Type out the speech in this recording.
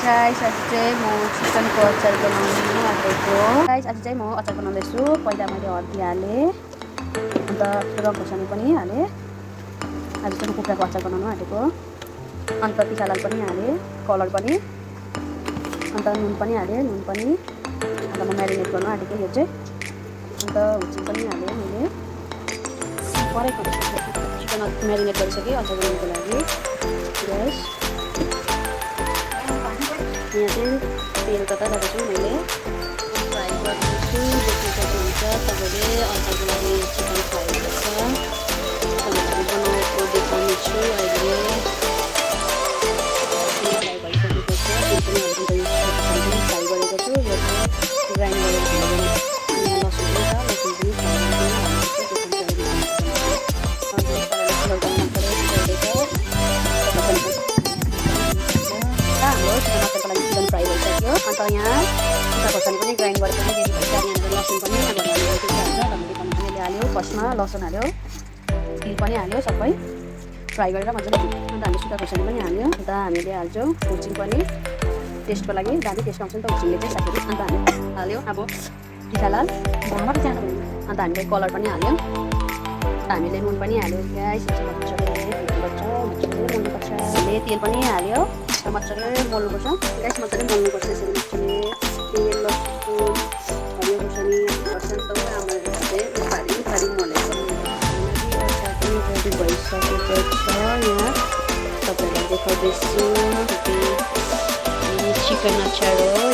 Guys आज चाहिँ म चिकनको अचार बनाउनु आँटेको। गाइस आज चाहिँ म अचार बनाउँदैछु। पहिला मैले हर्दी हालेँ, अन्त रङ खोर्सानी पनि हालेँ। आज चाहिँ म कुखुराको अचार बनाउनु आँटेको। अन्त पिसालाल पनि हालेँ, कलर पनि, अन्त नुन पनि हालेँ, नुन पनि। अन्त म म्यारिनेट गर्नु आँटेको यो चाहिँ। अन्त हुचिङ पनि हालेँ मैले। परेको चिकन म्यारिनेट गरिसकेँ अचार बनाउनुको लागि। गाइस यहाँ चाहिँ तेल तताइरहेको छु मैले, फ्राई गर्दैछु। देख्नु सक्नुहुन्छ तपाईँले अचारको लागि चिकन फ्राई गर्छ, तपाईँहरू बनाएको देखाउनेछु अहिले। फ्राई भइसकेको छ, तेल पनि फ्राई गरेको छु। यो चाहिँ ग्राइन्ड गरेर यहाँ लसुन पनि छ, लसुन पनि फ्राई हाम्रो चिकन अचारको लागि चिकन फ्राई भइसक्यो। अन्त यहाँ कुखुरा खोर्सानी पनि ग्राइन्ड गरेर पनि रेडी भइसक्यो। यहाँनिर लसुन पनि हामीले हाल्यो, फर्स्टमा लसुन हाल्यो, तिल पनि हाल्यो, सबै फ्राई गरेर मजाले। अन्त हामीले सुक्खा खोर्सानी पनि हाल्यो। अन्त हामीले हाल्छौँ हुचिङ पनि टेस्टको लागि, दामी टेस्ट आउँछ नि त हुचिङले चाहिँ साथीहरू। अन्त हामीले हाल्यो अब पिसालाल, अन्त हामीले कलर पनि हाल्यो, हामीले नुन पनि हाल्यो। गाइस मजाले मोल्नुपर्छ, हामीले तेल पनि हाल्यो, मजाले मोल्नुपर्छ। गाइस मजाले मोल्नुपर्छ यसरी मजाले। तेल, लसुन, हरियो खोर्सानी पारी मोलेको अचार पनि रेडी भइसकेको छ। यहाँ तपाईँलाई देखाउँदैछु चिकन अचार हो।